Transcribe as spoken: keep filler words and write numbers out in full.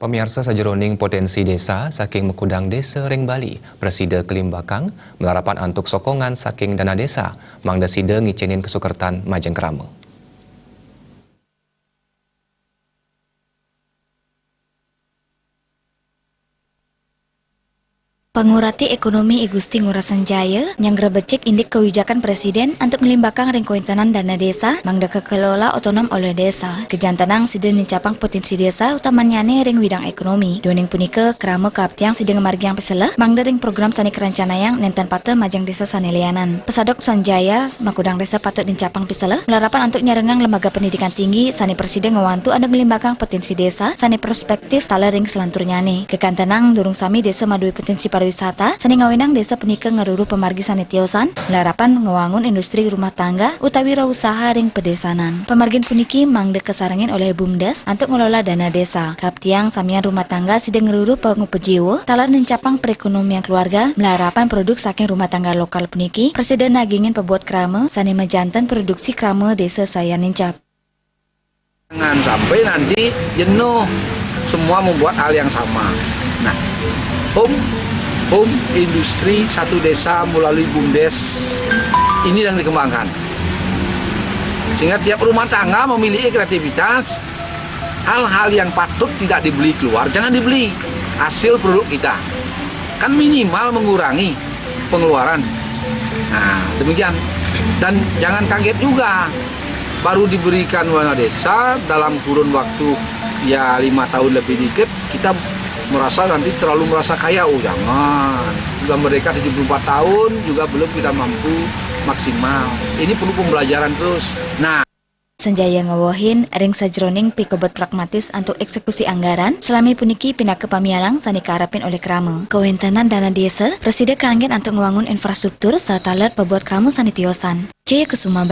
Pamiarsa, sajeroning potensi desa saking makudang desa ring Bali, prasida kalimbakang malarapan antuk sokongan saking dana desa, mangda sida ngicénin kasukertan majeng krama. Pangurati Ekonomi I Gusti Ngurah Sanjaya nyanggra becik indik kawijakan Presiden antuk nglimbakang ring kawéntenan dana desa mangda kakelola otonom olih desa. Kajantenang sida nincapang potensi desa utamanyané ring widang ekonomi. Duaning punika, krama kaaptiang sida ngamargiang piselah mangda ring program sané karencanayang nénten pateh majeng desa sané lianan. Pesadok Sanjaya, makudang desa patut nincapang piselah malarapan antuk nyarengang lembaga pendidikan tinggi sané prasida ngwantu antuk nglimbakang potensi desa sané prospektif taler ring salanturnyané. Kakantenang durung sami desa madué potensi pariwisata sané ngawinang desa punika ngruru pamargi sané tiosan malarapan ngwangun industri rumah tangga utawi wirausaha ring padésanan. Pamargin puniki mangda kasarengin olih BUMDes antuk ngelola dana desa. Kaaptiang samian rumah tangga sida ngruru pangupa jiwa taler nincapang perekonomian keluarga malarapan produk saking rumah tangga lokal puniki prasida nagingin pabuat krama sané majanten produksi krama desa sayan nincap. Jangan sampai nanti jenuh semua membuat hal yang sama. Nah, home, home industri satu desa melalui BUMDes ini yang dikembangkan. Sehingga tiap rumah tangga memiliki kreativitas, hal-hal yang patut tidak dibeli keluar, jangan dibeli hasil produk kita. Kan minimal mengurangi pengeluaran. Nah, demikian. Dan jangan kaget juga, baru diberikan dana desa dalam kurun waktu ya lima tahun lebih dikit, kita merasa nanti terlalu merasa kaya. Oh, jangan. Sudah merdeka tujuh puluh empat tahun juga belum kita mampu maksimal. Ini perlu pembelajaran terus. Nah, Sanjaya ngewehin, ring sajeroning pikobet pragmatis antuk eksekusi anggaran, salami puniki pinaka pamialang sané kaarepin olih krama. Kawéntenan dana desa prasida kanggén antuk ngwangun infrastruktur saha taler pabuat krama sané tiosan. Jaya Kusuma